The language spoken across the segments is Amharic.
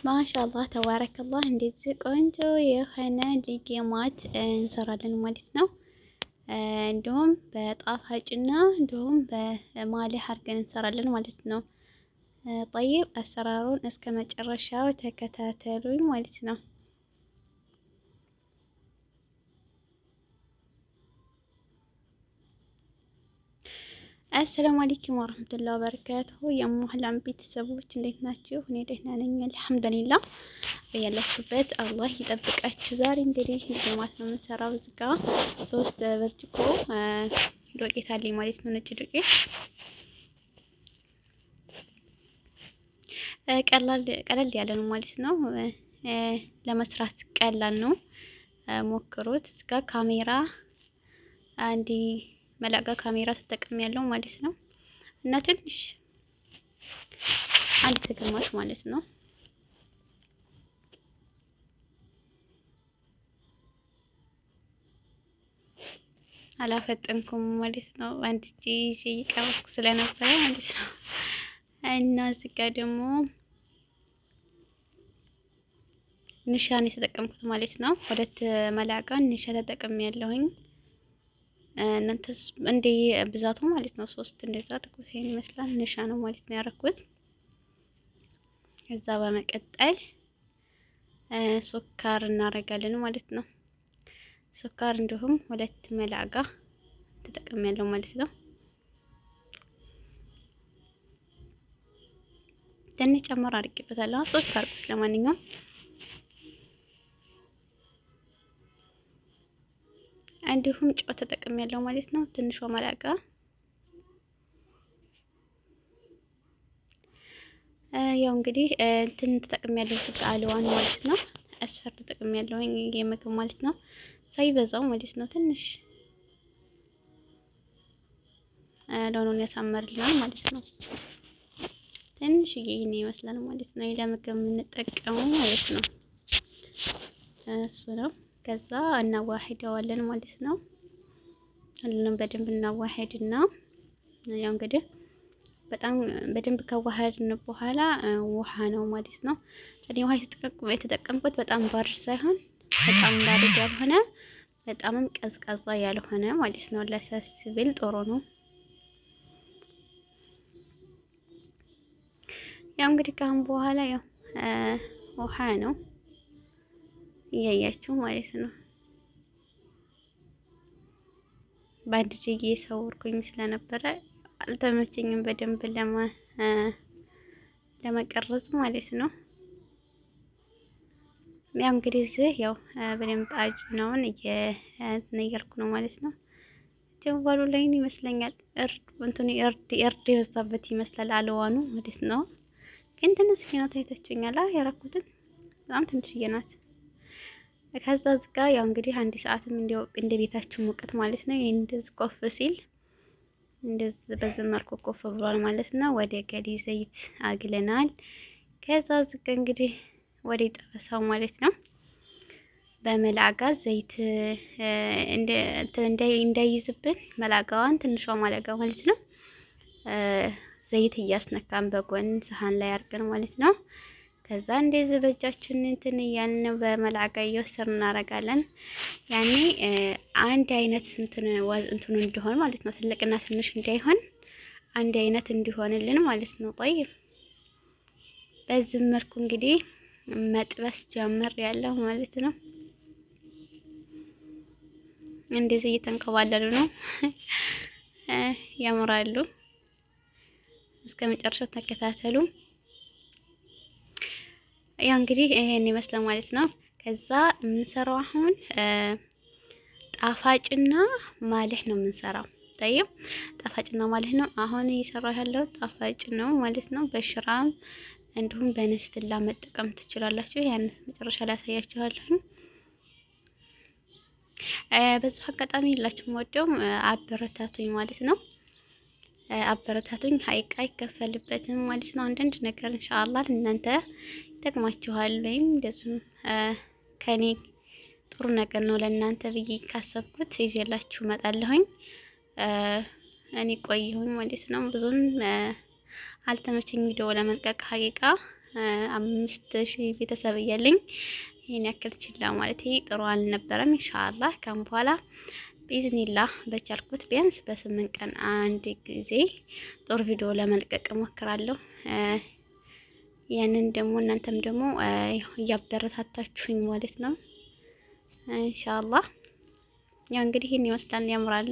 ማሻአላህ ተባረከላህ። እንደዚህ ቆንጆ የሆነ ሊጌማት እንሰራለን ማለት ነው። እንዲሁም በጣፋጭና እንዲሁም በማሊህ አድርገን እንሰራለን ማለት ነው። ጠይብ አሰራሩን እስከ መጨረሻው ተከታተሉኝ ማለት ነው። አሰላሙ አለይኩም ወረህመቱላሂ ወበረካቱሁ። የሙህላም ቤተሰቦች እንዴት ናችሁ? እኔ ደህና ነኝ አልሐምዱሊላህ። ያላችሁበት አላህ ይጠብቃችሁ። ዛሬ እንግዲህ ሊጌማት ነው የምንሰራው። እዚህ ጋ 3 ብርጭቆ ዶቄት አለኝ ማለት ነው፣ ነጭ ዶቄት። ቀላል ቀለል ያለ ነው ማለት ነው። ለመስራት ቀላል ነው፣ ሞክሩት። እዚህ ጋ ካሜራ አንዲ መላጋ ካሜራ ተጠቅም ያለው ማለት ነው። እና ትንሽ አንድ ተግማሽ ማለት ነው። አላፈጠንኩም ማለት ነው። አንድ እጄ ይዤ እየቀረጽኩ ስለነበረ ማለት ነው። እና እዚህ ጋር ደግሞ ንሻን የተጠቀምኩት ማለት ነው። 2 መላጋ ንሻ ተጠቅም ያለሁኝ እናንተ እንደ ብዛቱ ማለት ነው። 3 እንደዛ አድርጉት። ይሄን ይመስላል ንሻ ነው ማለት ነው ያደረኩት። ከዛ በመቀጠል ሱካር እናደርጋለን ማለት ነው። ሱካር እንዲሁም 2 መላጋ ተጠቅሜያለሁ ማለት ነው። ትንሽ ጨምር አድርጌበታለሁ። 3 አድርጉት ለማንኛውም። እንዲሁም ጨው ተጠቅሜያለሁ ማለት ነው። ትንሿ መላጋ። ያው እንግዲህ እንትን ተጠቅሜያለሁ ስጋ አልዋን ማለት ነው። አስፈር ተጠቅሜያለሁ የምግብ ማለት ነው። ሳይበዛው ማለት ነው። ትንሽ ለሆኑን ያሳመርልናል ማለት ነው። ትንሽዬ ይሄን ይመስላል ማለት ነው። ለምግብ የምንጠቀመው ማለት ነው እሱ ነው። ከዛ እናዋህደዋለን ማለት ነው። ሁሉንም በደንብ እናዋህድና ያው እንግዲህ በጣም በደንብ ከዋህድን በኋላ ውሃ ነው ማለት ነው። እኔ ውሃ የተጠቀምኩት በጣም ባርድ ሳይሆን በጣም ባርድ ያልሆነ በጣምም ቀዝቃዛ ያልሆነ ማለት ነው። ለሰስ ቢል ጥሩ ነው። ያው እንግዲህ ካሁን በኋላ ያው ውሃ ነው እያያችሁ ማለት ነው። በአንድ እጄ እየሰወርኩኝ ስለነበረ አልተመቸኝም በደንብ ለመቀረጽ ማለት ነው። ያው እንግዲህ እዚህ ያው በደንብ አጁናውን እየነየርኩ ነው ማለት ነው። ጀዋሉ ላይ ይመስለኛል እርድ እንትኑ እርድ እርድ የበዛበት ይመስላል አልዋኑ ማለት ነው። ግን ትንሽዬ ናት፣ አይታችሁኛል። ያረኩትን በጣም ትንሽዬ ናት። ከዛ እዚህ ጋር ያው እንግዲህ 1 ሰዓትም እንደ ቤታችሁ ሙቀት ማለት ነው። ይሄን እንደዚህ ኮፍ ሲል እንደዚህ በዚህ መልኩ ኮፍ ብሏል ማለት ነው። ወደ ገዲ ዘይት አግለናል። ከዛ እዚህ ጋር እንግዲህ ወደ ጠበሳው ማለት ነው። በመላጋ ዘይት እንዳይይዝብን መላጋዋን ትንሿ መላጋ ማለት ነው። ዘይት እያስነካን በጎን ሰሃን ላይ አድርገን ማለት ነው። ከዛ እንደዚህ በእጃችን እንትን እያልን በመላጋ እየወሰድን እናደርጋለን። ያኔ አንድ አይነት እንትኑ እንዲሆን ማለት ነው። ትልቅና ትንሽ እንዳይሆን አንድ አይነት እንዲሆንልን ማለት ነው። ጠይብ በዚህ መልኩ እንግዲህ መጥበስ ጀምር ያለው ማለት ነው። እንደዚህ እየተንከባለሉ ነው፣ ያምራሉ። እስከ መጨረሻው ተከታተሉ። ያው እንግዲህ ይሄን ይመስላል ማለት ነው። ከዛ የምንሰራው አሁን ጣፋጭና ማልህ ነው የምንሰራው። ታዩ ጣፋጭና ማልህ ነው አሁን እየሰራሁ ያለው ጣፋጭ ነው ማለት ነው። በሽራም እንዲሁም በነስትላ መጠቀም ትችላላችሁ። ያን መጨረሻ ላይ አሳያችኋለሁ። በዚሁ አጋጣሚ ላችሁ ወደው አበረታቱኝ ማለት ነው። አበረታቱኝ፣ ሀይቅ አይከፈልበትም ማለት ነው። አንዳንድ ነገር ኢንሻአላህ እናንተ ይጠቅማችኋል ወይም እንደዚሁም ከኔ ጥሩ ነገር ነው ለእናንተ ብዬ ካሰብኩት ይዤላችሁ እመጣለሁኝ። እኔ ቆየሁኝ ማለት ነው። ብዙም አልተመቸኝ ቪዲዮ ለመልቀቅ ሀቂቃ 5000 ቤተሰብ እያለኝ ይሄን ያክል ችላ ማለት ጥሩ አልነበረም። ኢንሻአላህ ከም በኋላ ቢዝኒላህ በቻልኩት ቢያንስ በ8 ቀን አንድ ጊዜ ጥሩ ቪዲዮ ለመልቀቅ እሞክራለሁ። ያንን ደግሞ እናንተም ደግሞ እያበረታታችሁኝ ማለት ነው። ኢንሻአላህ ያው እንግዲህ ይሄን ይመስላል። ያምራል።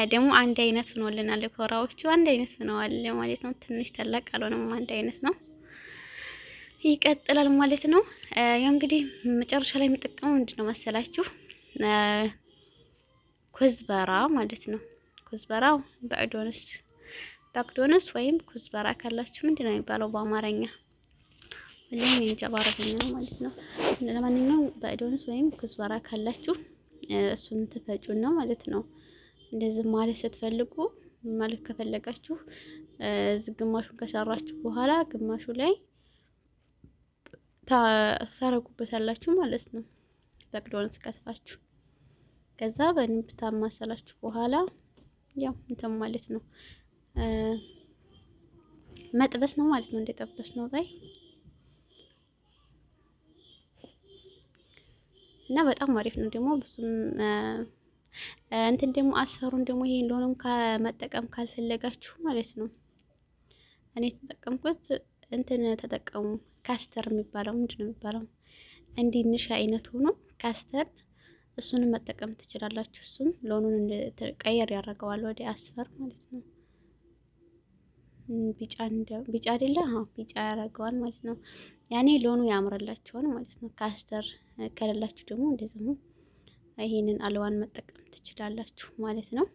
ደግሞ አንድ አይነት ሆኖልናል። ኮራዎቹ አንድ አይነት ሆነዋል ማለት ነው። ትንሽ ተለቅ አልሆነም፣ አንድ አይነት ነው። ይቀጥላል ማለት ነው። ያው እንግዲህ መጨረሻ ላይ የሚጠቀመው ምንድነው መሰላችሁ? ኩዝበራ ማለት ነው። ኩዝበራው በዕዶንስ ባቅዶንስ ወይም ኩዝበራ ካላችሁ ምንድነው የሚባለው በአማርኛ? ወላሂ እንጃ በአረበኛ ነው ማለት ነው። ለማንኛውም በዕዶንስ ወይም ኩዝበራ ካላችሁ እሱን ትፈጩና ማለት ነው። እንደዚህ ማለት ስትፈልጉ ማለት ከፈለጋችሁ እዚህ ግማሹን ከሰራችሁ በኋላ ግማሹ ላይ ታረጉበታላችሁ ማለት ነው። በቅዶንስ ከትፋችሁ ከዛ በደንብ ታማሰላችሁ በኋላ ያው እንትን ማለት ነው መጥበስ ነው ማለት ነው። እንደጠበስ ነው ላይ እና በጣም አሪፍ ነው። ደግሞ ብዙም እንትን ደግሞ አሰሩን ደግሞ ይሄ እንደሆነም ከመጠቀም ካልፈለጋችሁ ማለት ነው እኔ የተጠቀምኩት እንትን ተጠቀሙ። ካስተር የሚባለው ምንድን ነው የሚባለው? እንዲህ ንሻ አይነት ሆኖ ካስተር፣ እሱንም መጠቀም ትችላላችሁ። እሱም لون ኡን ቀየር ያደርገዋል ወደ أصفر ማለት ነው። ቢጫ ቢጫ አይደለ? አዎ ቢጫ ያደርገዋል ማለት ነው። ያኔ لون ኡ ያምርላችኋል ማለት ነው። ካስተር ከሌላችሁ ደግሞ እንደዚሁ ይሄንን ألوان መጠቀም ትችላላችሁ ማለት ነው።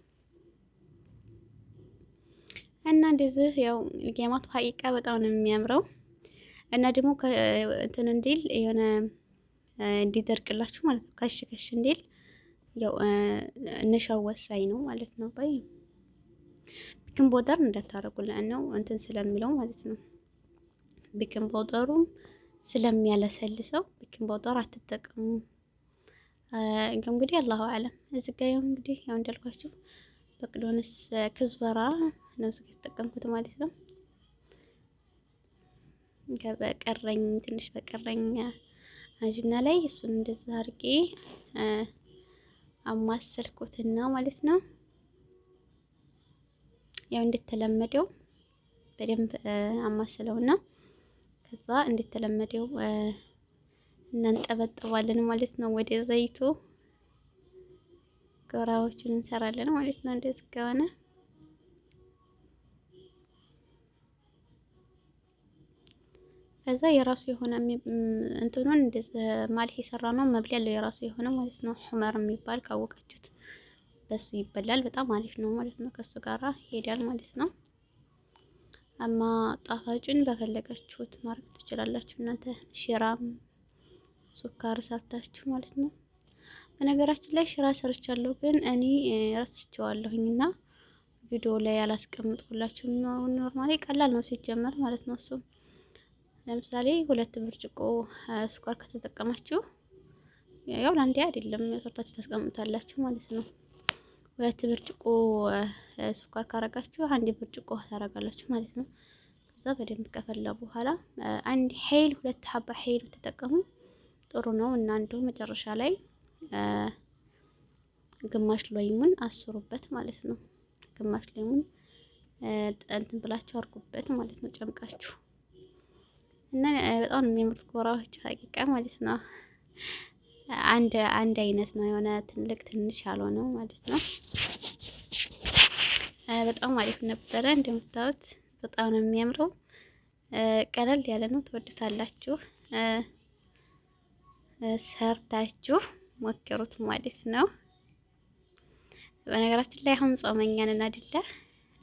እና እንደዚህ ያው ጌማቱ حقيقة በጣም ነው የሚያምረው። እና ደግሞ እንትን እንዲል የሆነ እንዲደርቅላችሁ ማለት ነው። ከሽ ከሽ እንዲል ያው ንሻው ወሳኝ ነው ማለት ነው። ባይ baking powder እንዳታረጉልን ነው እንትን ስለሚለው ማለት ነው። baking powder ኡም ስለሚያለሰልሰው baking powder አትጠቀሙ። እንግዲህ الله أعلم። እዚህ ጋር ያው እንግዲህ ያው እንዳልኳችሁ بقدونس كزبرة ነው እዚህ ጋር የተጠቀምኩት ማለት ነው። በቀረኝ ትንሽ በቀረኝ عجينة ላይ እሱን እንደዛ አድርጌ አማሰልኩትና ማለት ነው። ያው እንደተለመደው በደንብ አማስለውና ከዛ እንደተለመደው እናንጠበጥባለን ማለት ነው። ወደ ዘይቱ ጎራዎቹን እንሰራለን ማለት ነው። እንደዚህ ከሆነ ከዛ የራሱ የሆነ እንትኑን እንደዚህ ማልህ የሰራ ነው መብለያ ያለው የራሱ የሆነ ማለት ነው። ሑመር የሚባል ካወቃችሁት በሱ ይበላል። በጣም አሪፍ ነው ማለት ነው። ከሱ ጋራ ይሄዳል ማለት ነው። አማ ጣፋጩን በፈለጋችሁት ማድረግ ትችላላችሁ እናንተ ሽራም ሱካር ሰርታችሁ ማለት ነው። በነገራችን ላይ ሽራ ሰርቻለሁ፣ ግን እኔ ረስቼዋለሁኝና ቪዲዮ ላይ አላስቀምጥኩላችሁም። Normally ቀላል ነው ሲጀመር ማለት ነው። እሱም ለምሳሌ 2 ብርጭቆ ስኳር ከተጠቀማችሁ ያው ለአንዴ አይደለም ሰርታችሁ ታስቀምጣላችሁ ማለት ነው። 2 ብርጭቆ ስኳር ካረጋችሁ 1 ብርጭቆ ታረጋላችሁ ማለት ነው። ከዛ በደንብ ከፈላ በኋላ አንድ هيل 2 حبة هيل ተጠቀሙ ጥሩ ነው። እና አንዱ መጨረሻ ላይ ግማሽ ليمون አስሩበት ማለት ነው። ግማሽ ليمون እንትን ብላችሁ አድርጉበት ማለት ነው፣ ጨምቃችሁ እና በጣም የሚያምሩት ኮራዎች حقيقة ማለት ነው። አንድ አንድ አይነት ነው የሆነ ትልቅ ትንሽ ያልሆነው ማለት ነው። በጣም አሪፍ ነበረ። እንደምታዩት በጣም ነው የሚያምረው። ቀለል ያለ ነው፣ ትወዱታላችሁ። ሰርታችሁ ሞክሩት ማለት ነው። በነገራችን ላይ አሁን ጾመኛ ነን አይደለ?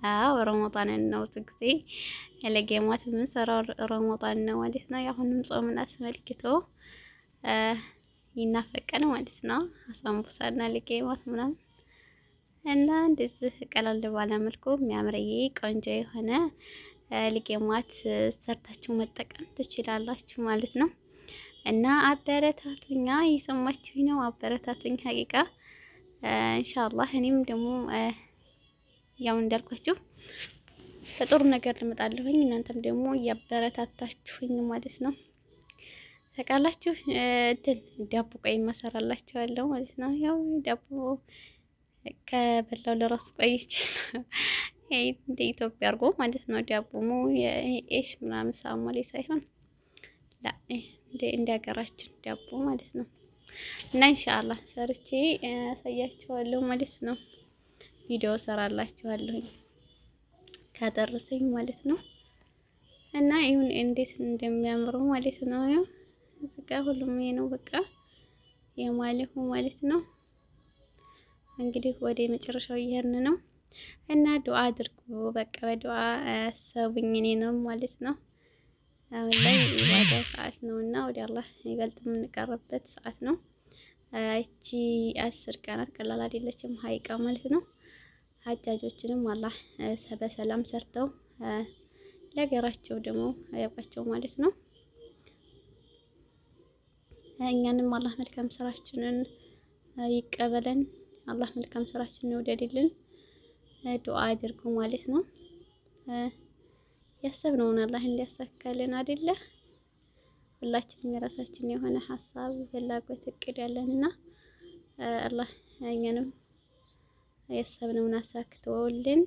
አዎ ረመዳንን ነው ብዙ ጊዜ ለጌማት የምንሰራው ረመዳን ነው ማለት ነው። አሁንም ጾምን አስመልክቶ ይናፈቀን ማለት ነው። አሳምቡሳና ለጌማት ምናምን እና እንደዚህ ቀለል ባለ መልኩ የሚያምርዬ ቆንጆ የሆነ ለጌማት ሰርታችሁ መጠቀም ትችላላችሁ ማለት ነው። እና አበረታቱኛ፣ እየሰማችሁኝ ነው። አበረታቱኝ ሀቂቃ ኢንሻአላህ። እኔም ደግሞ ያው እንዳልኳችሁ በጥሩ ነገር ልመጣለሁኝ። እናንተም ደግሞ እያበረታታችሁኝ ማለት ነው። ታውቃላችሁ እንትን ዳቦ ቆይ እሰራላችኋለሁ ማለት ነው። ያው ዳቦ ከበላው ለራሱ ቆይቼ እንደ ኢትዮጵያ አድርጎ ማለት ነው። ዳቦ ኤሽ ምናምን ሳሞሌ ሳይሆን እንደ ሀገራችን ዳቦ ማለት ነው። እና ኢንሻአላህ ሰርቼ አሳያችኋለሁ ማለት ነው። ቪዲዮ ሰራላችኋለሁኝ ካደረሰኝ ማለት ነው። እና ይሁን እንዴት እንደሚያምሩ ማለት ነው። ያው እዚህ ጋር ሁሉም ይሄ ነው በቃ የማለሁ ማለት ነው። እንግዲህ ወደ መጨረሻው እየሄድን ነው እና ዱአ አድርጉ። በቃ በዱአ አሰቡኝ እኔንም ማለት ነው። አሁን ላይ ኢባዳ ሰዓት ነው እና ወደ አላህ ይበልጥ የምንቀርብበት ሰዓት ነው። እቺ 10 ቀናት ቀላል አይደለችም ሀይቃ ማለት ነው። ሀጃጆችንም አላህ በሰላም ሰርተው ለሀገራቸው ደግሞ ያብቃቸው ማለት ነው። እኛንም አላህ መልካም ስራችንን ይቀበለን። አላህ መልካም ስራችንን ይውደድልን። ዱአ አድርጉ ማለት ነው። ያሰብነውን አላህ እንዲያሳካልን አይደለ? ሁላችንም የራሳችን የሆነ ሀሳብ፣ ፍላጎት፣ እቅድ ያለንና አላህ እኛንም ያሰብነውን አሳክቶልን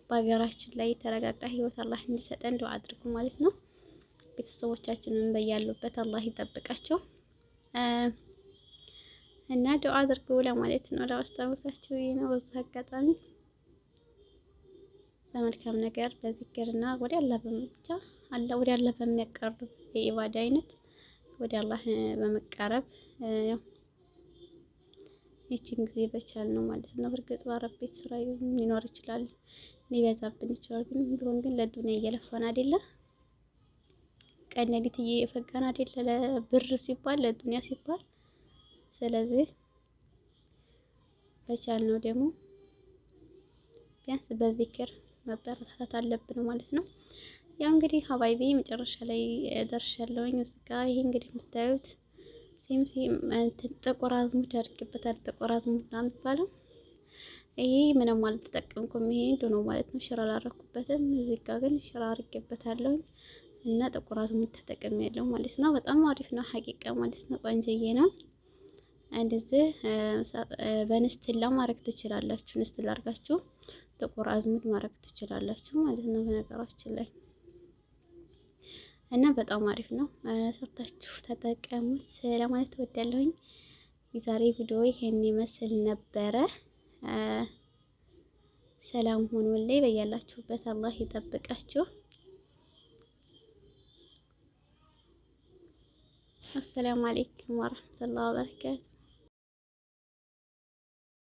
በሀገራችን ላይ የተረጋጋ ህይወት አላህ እንዲሰጠን ዱአ አድርጉ ማለት ነው። ቤተሰቦቻችንን በያሉበት አላህ ይጠብቃቸው እና ዱአ አድርጉ ለማለት ነው። ለማስታወሳችሁ ይሄ ነው። በዚህ አጋጣሚ በመልካም ነገር በዚክርና ወደ አላህ ብቻ አላህ ወደ አላህ በሚያቀርብ የኢባዳ አይነት ወደ አላህ በመቃረብ ያው ይቺን ጊዜ በቻል ነው ማለት ነው። በእርግጥ በአረብ ቤት ስራ ሊኖር ይችላል፣ ሊበዛብን ይችላል። ግን ቢሆን ግን ለዱንያ እየለፋን አይደለ? ቀን ሌሊት እየፈጋን አይደለ? ለብር ሲባል ለዱንያ ሲባል፣ ስለዚህ በቻል ነው ደግሞ ቢያንስ በዚክር መበረታታት አለብን ማለት ነው። ያው እንግዲህ ሀባይቢ መጨረሻ ላይ ደርሻለሁኝ። እዚህ ጋር ይሄ እንግዲህ የምታዩት ሲም እንትን ጥቁር አዝሙድ አድርጌበታል። ጥቁር አዝሙድ ነው የሚባለው። ይሄ ምንም አልተጠቀምኩም። ይሄ ዶኖ ማለት ነው። ሽራ አላረኩበትም። እዚህ ጋር ግን ሽራ አድርጌበታለሁኝ እና ጥቁር አዝሙድ ተጠቅሜያለሁ ማለት ነው። በጣም አሪፍ ነው ሀቂቃ ማለት ነው። ቆንጆዬ ነው። እንደዚህ በንስትላ ማድረግ ትችላላችሁ። ንስትላ አድርጋችሁ ጥቁር አዝሙድ ማድረግ ትችላላችሁ ማለት ነው። በነገራችን ላይ እና በጣም አሪፍ ነው። ሰርታችሁ ተጠቀሙት ለማለት እወዳለሁኝ። የዛሬ ቪዲዮ ይሄን ይመስል ነበረ። ሰላም ሁኑልኝ። በያላችሁበት አላህ ይጠብቃችሁ። አሰላሙ አለይኩም ወራህመቱላሂ ወበረካቱ።